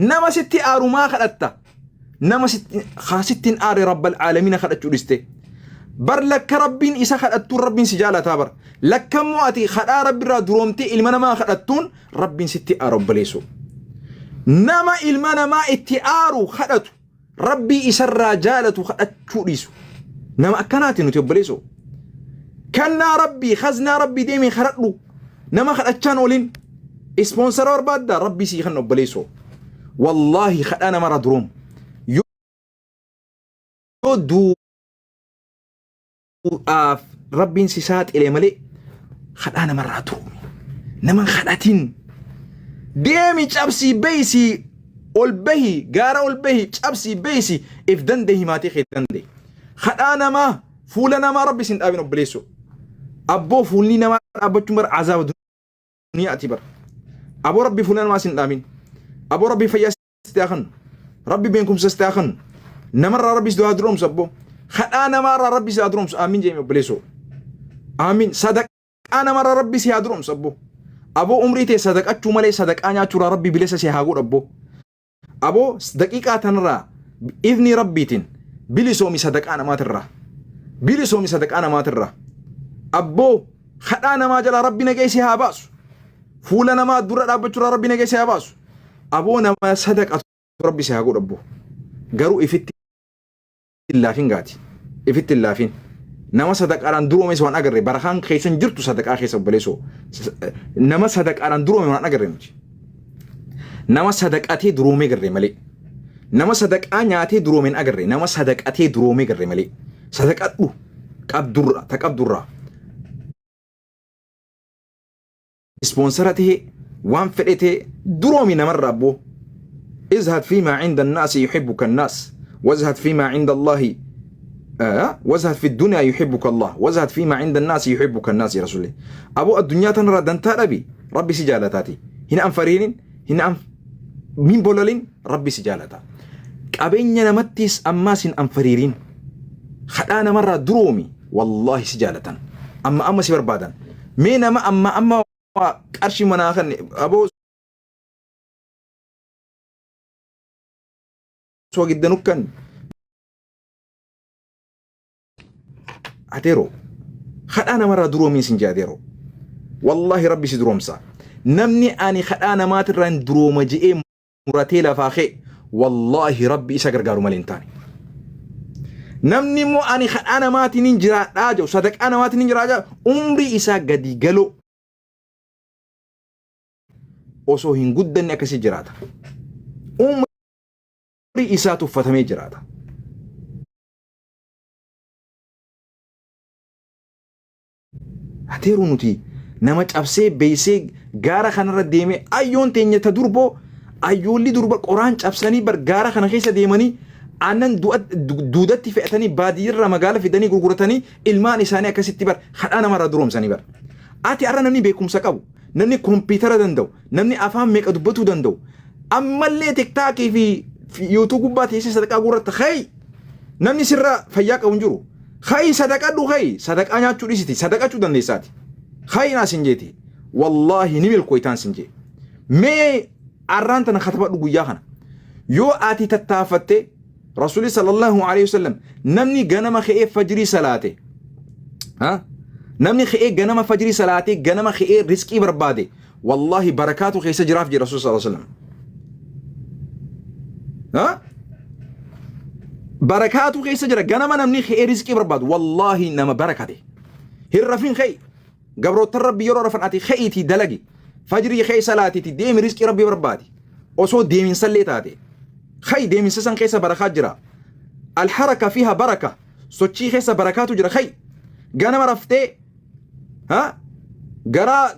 Nama sitti aaru maa kadhatta? Nama sitti haa sitti hin aare Rabbal Aalamiina kadhachuu dhiste. Bar lakka Rabbiin isa kadhattuun Rabbiin si jaalataa bar. Lakka immoo ati kadhaa Rabbirraa duroomtee ilma namaa kadhattuun Rabbiin sitti aara obboleessoo. Nama ilma namaa itti aaru kadhatu Rabbii isarraa jaalatu kadhachuu dhiisu. Nama akkanaati nuti obboleessoo. Kannaa Rabbii kaznaa Rabbii deemee kadhadhu. Nama kadhachaan olin ispoonsara barbaadda Rabbii sii kenna obboleessoo. Wallaahi kadhaa namarraa duroom. Yoo duudhaaf Rabbiin si saaxile malee kadhaa namarraa duroomi. Nama hin kadhatin. Deemi cabsii beeysii ol bahi gaara ol bahi cabsii beeysi if dandahi maatii kee dandahi. Kadhaa namaa fuula namaa Rabbi sin dhaabin obboleessoo. Abboo fuulni namaa dhaabbachuun bara azaaba duniyaati bara. Aboo Rabbi fuula namaa sin dhaabin. Aboo Rabbi fayyaa sitti haa kennu. Rabbi beekumsa sitti haa kennu. Namarraa Rabbi si haa duroomsu abboo. Kadhaa namaarraa Rabbi si haa duroomsu. Aamin jeemi obboleessoo. Aamin. Sadaqaa namarraa Rabbi si haa duroomsu abboo. Aboo umrii tee sadaqachuu malee sadaqaa nyaachuurraa Rabbi bilisa si haa godhu abboo. Aboo daqiiqaa tanarraa idnii Rabbiitiin bilisoomi sadaqaa namaatirraa. Bilisoomi sadaqaa namaatirraa. Abboo kadhaa namaa jalaa Rabbi nagee si haa baasu. Fuula namaa dura dhaabbachuurraa Rabbi nagee si haa baasu. Aboo nama sadaqatu Rabbi si haa godhu abboo. Garuu ifitti hin laafin gaati. Ifitti hin laafin. Nama sadaqaadhaan duroomes waan agarre barakaan keessa hin jirtu sadaqaa keessa obboleessoo. Nama sadaqaadhaan duroome waan agarre nuti. Nama sadaqatee duroomee garre malee. Nama sadaqaa nyaatee duroome hin agarre. Nama sadaqatee duroomee garre malee. Sadaqadhu qabdurra ta qabdurraa. Ispoonsara tahee waan fedhe tahee duroomi namarraa abboo. Izhad fiimaa cinda annaasi yuhibbuka annaas wazhad fiimaa cinda Allaahi wazhad fi dunyaa yuhibbuka Allah wazhad fiimaa cinda annaasi yuhibbuka annaas ya rasuulli. Aboo addunyaa tanarraa dantaa dhabi rabbi si jaalataati. Hin anfariinin hin anf hin bolalin rabbi si jaalata. Qabeenya namattis ammaas hin anfariirin. Kadhaa namarraa duroomi wallaahi si jaalatan. Amma amma si barbaadan. Mee nama amma amma qarshii manaa kan aboo soogidda nukkan adeero kadhaa namarraa duroomiin sin jee adeero wallaahi rabbi si duroomsa namni ani kadhaa namaatirraan durooma je'ee muratee lafaa ka'e wallaahi rabbi isa gargaaru malee hin taane. Namni immoo ani kadhaa namaatiin hin jiraadhaa jedhu sadaqaa namaatiin hin jiraadhaa jedhu umrii isaa gadi galoo osoo hin guddanne akkasii jiraata. Umrii isaa tuffatamee jiraata. Ateeruu nuti nama cabsee beeysee gaara kanarra deemee ayyoon teenya ta durboo ayyoolli durba qoraan cabsanii bar gaara kana keessa deemanii aannan duudatti fe'atanii baadiyyarraa magaala fidanii gurguratanii ilmaan isaanii akkasitti bar kadhaa namarraa duroomsanii bar. Ati har'a namni beekumsa qabu namni kompiitara danda'u namni afaan meeqa dubbatuu danda'u ammallee tiktaakii fi yuutuu gubbaa teessee sadaqaa guurratta hey namni sirra fayyaa qabu hin jiru. Ka'i sadaqadhu ka'i sadaqaa nyaachuu dhisiti sadaqachuu dandeessaati. Ka'i naa sin jeeti. Wallaahi ni milkooytaan sin jee. Mee arraan tana katabadhu guyyaa kana. Yoo ati tattaafatte Rasuulli sallallahu alaihi wasallam namni ganama ka'ee fajrii salaate. Ha? Namni ka'ee ganama fajrii salaatee ganama ka'ee rizqii barbaade wallaahi barakaatu keessa jiraaf jedhe Rasuulli sallallahu alaihi wasallam. Ha? Barakaatu keessa jira ganama namni ka'ee rizqii barbaadu wallaahi nama barakate. Hin rafin ka'i. Gabroottan rabbi yeroo rafan ati ka'iitii dalagi. Fajrii ka'ee salaatiiti deemi rizqii rabbi barbaadi. Osoo deeminsallee taate. Ka'i deeminsa san keessa barakaa jira. Alharaka fiha baraka. Sochii keessa barakaatu jira ka'i. Ganama raftee ha garaa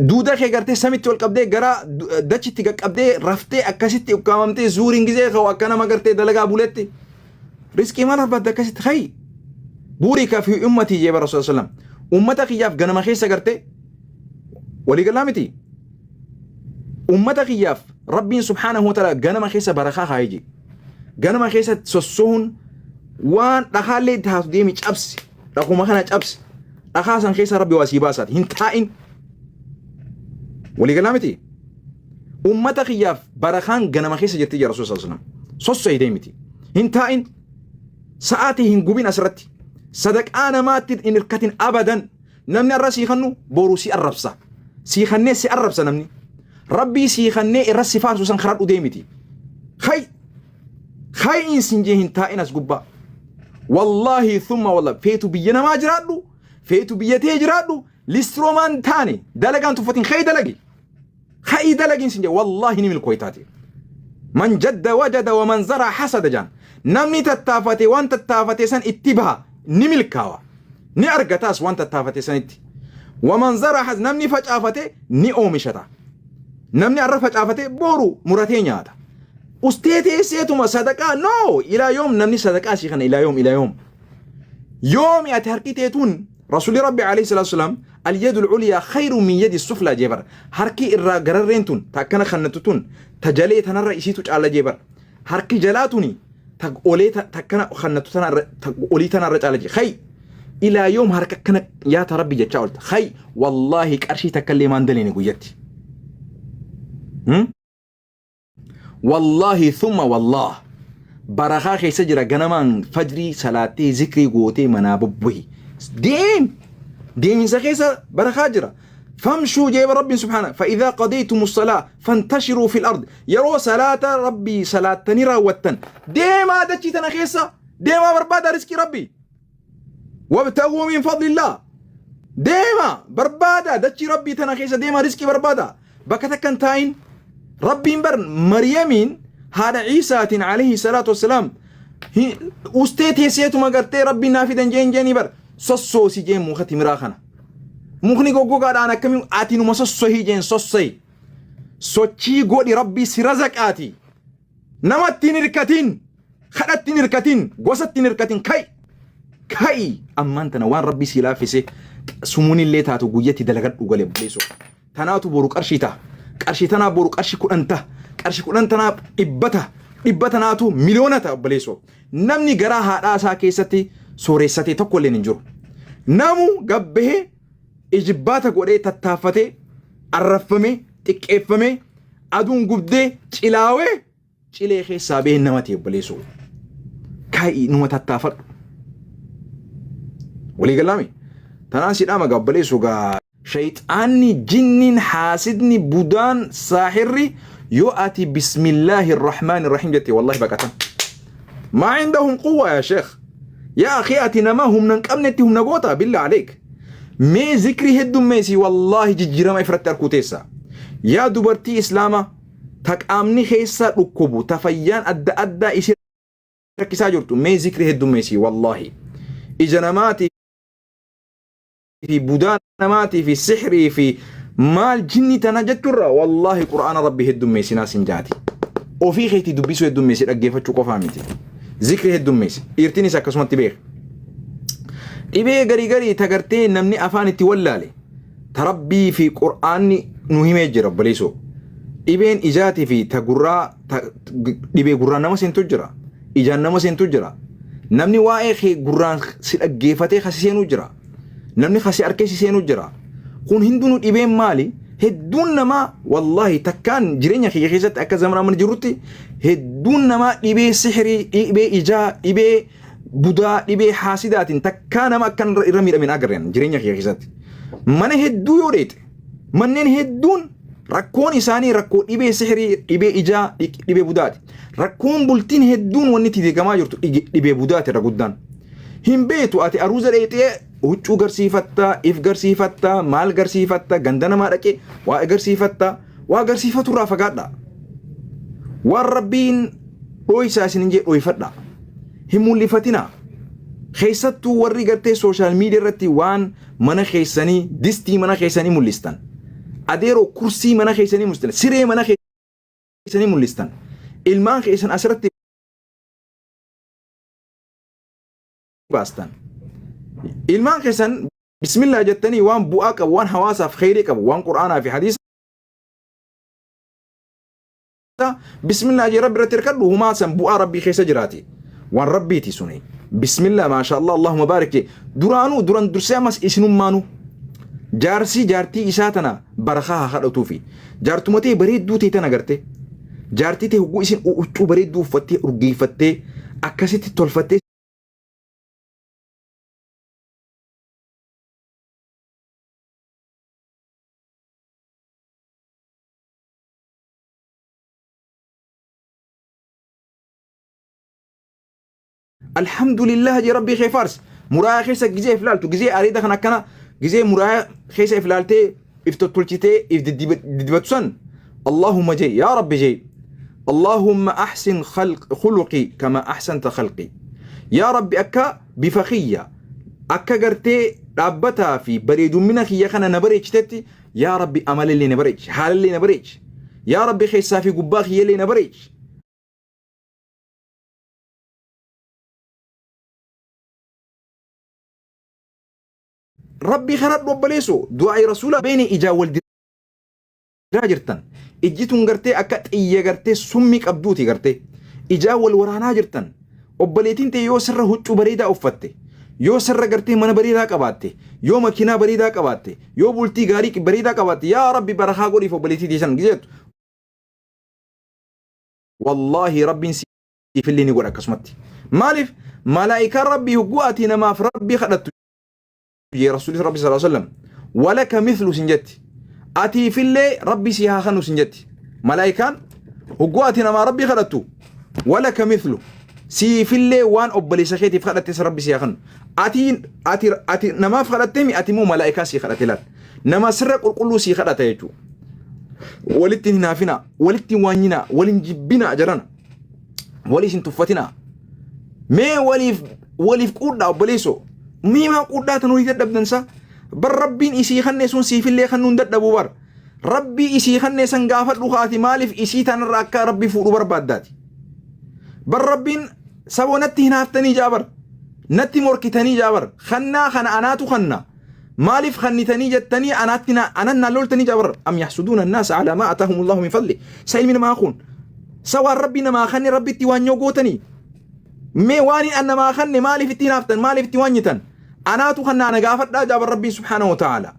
duuda kee gartee samitti ol qabdee garaa dachitti qaqqabdee raftee akkasitti ukkaamamtee zuuriin gizee ka'u akka nama gartee dalagaa buletti riskii maal barbaadda akkasitti hayi buurika fi ummatii jee bara sallam ummata kiyyaaf ganama keessa gartee walii galaa miti ummata kiyyaaf rabbiin subhaanahu wa ta'ala ganama keessa barakaa kaayee jee ganama keessa sossohuun waan dhakaallee taatu deemi cabsi Dhakuma kana cabsi. Dhakaa san keessa rabbi waa sii baasaati. Hin taa'in. Walii galaa miti. Ummata kiyyaaf barakaan ganama keessa jirti jira Rasuul sallallahu alaihi wasallam. Sosso'i deemiti. Hin taa'in. Sa'aatii hin gubin asirratti. Sadaqaa namaatti hin hirkatin abadan. Namni har'a sii kannu boru si arrabsa. Sii kannee si arrabsa namni. Rabbii sii kannee irra si faarsu san karadhu deemiti. Hay! Hayiin sin jee hin taa'in as gubbaa. Wallaahi thumma wallahi feetu biyya namaa jiraadhu feetu biyya tee jiraadhu listiroomaan taane dalagaan tuffatin ka'ii dalagi. Ka'ii dalagiin sin jee wallaahi ni milkooytaati. Man jadda wajada wa man zaraa hasada jaan. Namni tattaafate waan tattaafate san itti baha ni milkaawa. Ni argataas waan tattaafate sanitti. Wa man zaraa has namni facaafate ni oomishata. Namni har'a facaafate boru muratee nyaata. Ustee teesseetuma sadaqaa no ilaa yoom namni sadaqaa sii kana ilaa yoom ilaa yoom. Yoomi ati harki teetuun rasuulli rabbi alayhi salaatu wasalaam al-yadul ulyaa khayru min yadi suflaa jee bara. Harki irraa gararreen tun ta akkana kannattu tun ta jalee tanarra isiitu caala jee bara. Harki jalaa tuni ta olee ta akkana kannattu tanarra ta olii tanarra caala jee. Khay ilaa yoom harka akkana yaata rabbi jechaa oolta. Khay wallaahi qarshii takka illee maan daleene guyyatti. Wallaahi thumma wallaah barakaa keessa jira ganamaan fajrii salaattee zikrii gootee manaa bobbohi deem deeminsa keessa barakaa jira famshuu jeeba rabbiin subhaana fa'idaa qadaytumu salaa fantashiruu fil ard yeroo salaata rabbii salaattanii raawwattan deemaa dachii tana keessa deemaa barbaada riskii rabbii Wabtaguu min fadlillah. Deema barbaada dachii rabbii tana keessa deema riskii barbaada. Bakka takka hin taa'in. Rabbiin bar Maryamiin haadha Iisaatiin alayhi salaatu wassalaam ustee teesseetuma gartee rabbiin naa fidan jeen jeenii bar sossoosi jeen muka timiraa kana. Mukni goggogaadhaan akkamiin ati numa sossohii jeen sossohi. Sochii godhi rabbii si razaqaati. Namatti hin hirkatin. Kadhatti hin hirkatin. Gosatti hin hirkatin. Ka'i. Ka'i. Ammaan tana waan rabbii sii laaffise sumuunillee taatu guyyatti dalagadhu gale obboleessoo. Tanaatu boru qarshii ta'a. Qarshii tanaa boru qarshii 10 ta'a. Qarshii 10 tanaa 100 ta'a. 100 tanaatu miliyoona ta'a obboleessoo. Namni garaa haadhaa isaa keessatti sooressatee tokko illee hin jiru. Namu gabbahee ijibbaata godhee tattaaffatee arraffamee xiqqeeffamee aduun gubdee cilaawee cilee keessaa bahee nama ta'e obboleessoo. Ka'i numa tattaafadhu. Walii galaami. Tanaan si dhaama gaa obboleessoo gaa. Shayxaanni, jinniin, haasidni, budaan, saahirri yoo ati bismillaahi rahmaani rahiim jette wallahi baqatan. Maa indahum quwwa yaa sheekh. Yaa akhi ati nama humna hin qabnetti humna goota billaa aleek. Mee zikrii heddummeessi wallaahi jijjiirama ifirratti arkuu teessa. Yaa dubartii islaamaa ta qaamni keessa dhukkubu ta fayyaan adda addaa isii rakkisaa jirtu mee zikrii heddummeessi wallaahi. Ija namaatii fi budaa namaatii fi sihrii fi maal jinni tana jechuurra wallaahi qur'aana rabbi heddummeessinaa sin jaati. Ofii keetii dubbisuu heddummeessi dhaggeeffachuu qofaa miti. Zikri heddummeessi. Dhiirtinis akkasumatti beeka. Dhibee garii garii tagartee namni afaan itti wallaale ta rabbii fi qur'aanni nu himee jira obboleessoo. Dhibeen ijaatii fi ta gurraa dhibee gurraan nama seentu jira. Ijaan nama seentu jira. Namni waa'ee kee gurraan si dhaggeeffatee kasi seenuu jira. Namni kasi arkee si seenuu jira. Kun hundinuu dhibeen maali? Hedduun namaa wallaahi takkaan jireenya kiyya keessatti akka zamana amma jirrutti hedduun namaa dhibee sihirii, dhibee ijaa, dhibee budaa, dhibee haasidaatiin takkaa nama akkan irra miidhamin agarreen jireenya kiyya keessatti. Mana hedduu yoo dheete manneen hedduun rakkoon isaanii rakkoo dhibee sihirii, dhibee ijaa, dhibee budaati. Rakkoon bultiin hedduun wanni itti deegamaa jirtu dhibee budaati irra guddaan. Hin beektu ati aruuza dheexee huccuu garsiifatta, if garsiifatta, maal garsiifatta, ganda namaa dhaqee waa garsiifatta, waa garsiifatu irraa fagaadha. Waan rabbiin dhooysaa isin hin jee dhooyfadha. Hin mul'ifatina. Keessattuu warri gartee sooshaal miidiyaa irratti waan mana keessanii, distii mana keessanii mul'istan. Adeeroo kursii mana keessanii mul'istan. Siree mana keessanii mul'istan. Ilmaan keessan asirratti baastan. Ilmaan keessan bismillah jettanii waan bu'aa qabu, waan hawaasaaf kheyrii qabu, waan qur'aanaa fi hadiisa bismillah jee rabbi irratti hirkadhu humaa san bu'aa rabbii keessa jiraati. Waan rabbiiti suni. Bismillah maasha Allah Allahumma baarik jee. Duraanuu duran dursee ammas isinummaanuu. Jaarsi jaartii isaa tana barakaa haa kadhatuufi. Jaartuma tee bareedduu tee tana garte. Jaartii tee hogguu isin huccuu bareedduu uffattee urgeeffattee akkasitti tolfattee Alhamdulillah jee rabbii kee faarsi. Muraaya keessa gizee if laaltu gizee areeda kan akkana gizee muraaya keessa if laaltee if tottolchitee if diddibattu san Allahumma jee yaa rabbi jee Allahumma ahsin khuluqi kama ahsanta khalqi. Yaa rabbi akka bifa kiyya akka gartee dhaabbataa fi bareedummina kiyya kana na bareechitetti yaa rabbi amalallee na bareechi haalallee na bareechi yaa rabbi keessaa fi gubbaa kiyyallee na bareechi. Rabbii kadhadhu obboleessoo du'aa'i rasuula beeni ijaa wal diraa jirtan ijji tun gartee akka xiyya gartee summii qabduuti gartee ijaa wal waraanaa jirtan obboleettiin ta'e yoo sirra huccuu bareedaa uffatte yoo sirra gartee mana bareedaa qabaatte yoo makiinaa bareedaa qabaatte yoo bultii gaarii bareedaa qabaatte yaa rabbi barakaa godhiif obboleettii teessan gizeettu wallaahi rabbiin siifillee ni godha akkasumatti. Maaliif malaayikaan rabbii hogguu ati namaaf rabbii kadhattu jee rasuulli rabbi sallallahu alaihi wasallam walaka mithlu sin jetti. Atiifillee rabbi si haa kanu sin jetti. Malaayikaan hogguu ati namaa rabbii kadhattu walaka mithlu siifillee waan obboleessa keetiif kadhattes rabbi si haa kanu. Ati ati ati namaaf kadhattee mi ati immoo malaayikaa sii kadhate laal. Nama sirra qulqulluu sii kadhata jechuudha. Walitti hin hinaafinaa, walitti hin waanyinaa, wal hin jibbinaa jarana. Waliif hin tuffatinaa. Mee waliif waliif quudhaa obboleessoo. Mee maa quudhaa tan walii dadhabdan sa? Bar rabbiin isii kanne sun siifillee kannuu hin dadhabu bar. Rabbii isii kanne san gaafadhu kaati maaliif isii tanarra akka rabbi fuudhu barbaaddaati. Bar rabbiin saboo natti hinaaftanii jaa bar. Natti morkitanii jaa bar. Kannaa kana anaatu kanna. Maaliif kannitanii jettanii anaatti na anan na loltanii jaa bar. Am yahsuduuna annaasa alaa maa ataahumullahu min fadli. Sa ilmi namaa kun. Sa waan rabbi namaa kanne rabbitti waan nyoo gootanii. Mee waan hin namaa kanne maaliif itti hinaaftan maaliif itti waan nyitan. Anaatu kanna ana gaafadhaa jaa bar rabbiin subhaanahu wa ta'ala.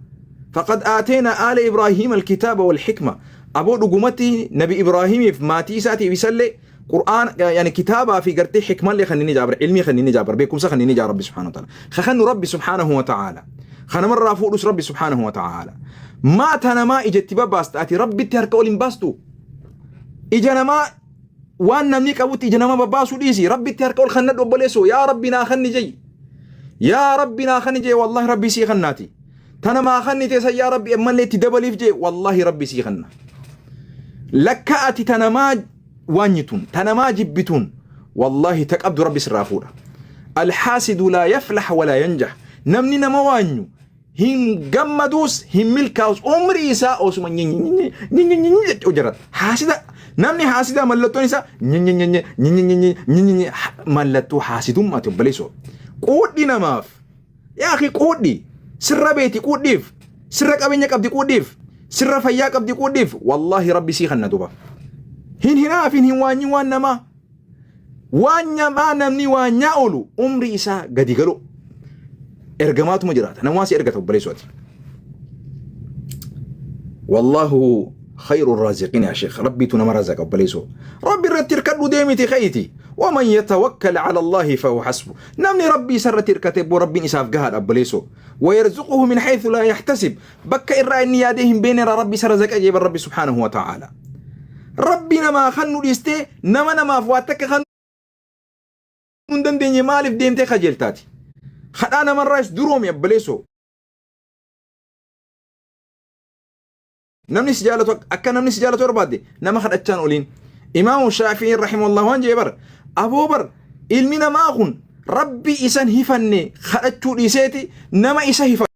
Faqad aateenaa aala Ibraahiim alkitaaba wal hikma. Aboo dhugumatti nabi Ibraahiimiif maatii isaatiif isallee Qur'aan yani kitaabaa fi gartee hikmallee kan inni jaabar ilmii kan inni jaabar beekumsa kan inni jaar rabbi subhaanahu wa ta'ala. Ka kannu rabbi subhaanahu wa ta'ala. Ka namarraa fuudhus rabbi subhaanahu wa ta'ala. Maa ta namaa ijatti babbaasta ati rabbitti harka ol hin baastu. Ija namaa waan namni qabutti ija nama babbaasuu dhiisi rabbitti harka ol kannadhu obboleessoo yaa rabbi naa kanni jeyi. Yaa rabbi naa kanni jee wallahi rabbi sii kannaati. Ta namaa kannite san yaa rabbi ammallee itti dabaliif jee wallahi rabbi sii kanna. Lakka ati ta namaa waanyituun ta namaa jibbituun wallaahi ta qabdu rabbi sirraa fuudha. Alhaasidu laa yaflah walaa yanjah. Namni nama waanyu hin gammaduus hin milkaa'us umrii isaa osuma jechuu jira. Haasida namni haasidaa mallattoon isaa mallattoo haasidummaati obboleessoo. Quudhi namaaf Yaa akhi quudhi sirra beeti quudhiif sirra qabeenya qabdi quudhiif sirra fayyaa qabdi quudhiif wallaahi rabbi sii kanna duba hin hinaafin hin waanyin waan namaa waan nyamaa namni waan nyaa oolu umrii isaa gadi galoo ergamaatuma jiraata namaa si ergata obboleessoo ati wallaahu khayru raaziqiin yaa sheekh rabbiitu nama razaqa obboleessoo rabbi irratti hirkadhu deemiti ka'iti waman yatawakkal ala allaahi fahuwa hasbu namni rabbii isa irratti hirkate boo rabbiin isaaf gahaadha obboleessoo wayarzuquhu min haythu laa yaxtasib bakka irraa inni yaadee hin beekne irraa rabbi isa razaqa jee bar rabbi subhaanahu wa ta'aala rabbi namaa kan nu dhiistee nama namaaf waa takka kan hin dandeenye maaliif deemtee kajeeltaati kadhaa namarraas duroomi obboleessoo Namni si jaalatu akka namni si jaalatu barbaadde nama kadhachaan oliin. Imaamu Shaafi'iin rahimahullah waan jedhe bar aboo bar ilmi namaa kun rabbi isan hifanne kadhachuu dhiiseeti nama isa hifatu.